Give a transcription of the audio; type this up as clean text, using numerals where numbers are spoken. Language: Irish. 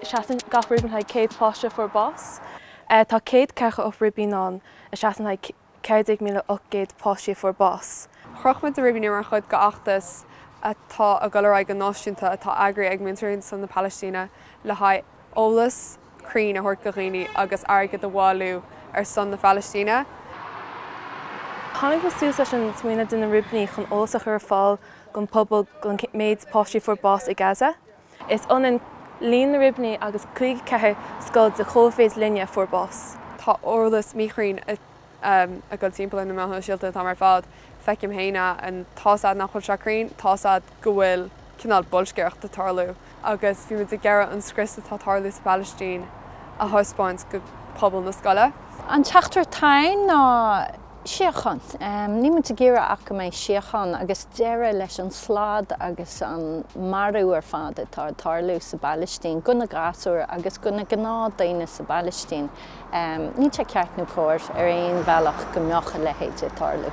Seasann gach ribín le haghaidh 100 páiste a fuair bás. Tá 148 ribín ann a seasann le haghaidh 14,800 páistí a fuair bás. Chroch muid na ribíní mar chuid d'fheachtas atá ag dul ar aghaidh go náisiúnta atá eagraithe ag Múinteoirí ar son na Palaistíne le haghaidh eolas cruinn a thabhairt do dhaoine agus airgead a bhailiú ar son na Palaistíne. Tháinig muid suas leis an smaoineamh de na ribíní chun eolas a chur ar fáil don pobal don méid páistí a fuair bás i Gaza. Is ionann líon na ribíní agus 54 scoil de chóimhéid linne a fuair bás. Tá eolas míchruinn ag dul timpeall ar na meáin shóisialta an t-am ar fad. Feicim féin é, tá's a'd nach bhfuil sé cruinn, tá's a'd go bhfuil cineál boilscéireacht ag tarlú agus bhí muid ag iarraidh an scrios atá ag tarlú sa Phalaistín a thaispeáint go pobal na scoile. An teachtaireacht atá ann ná síocháin. Níl muid ag iarraidh ach go mbeidh síocháin agus deireadh leis an slad agus an marú ar fad atá ag tarlú sa bPalaistín, go na gasúir agus go na gnáthdhaoine sa bPalaistín. Níl sé ceart nó cóir ar aon bhealach go mbeadh a leithéid ag tarlú.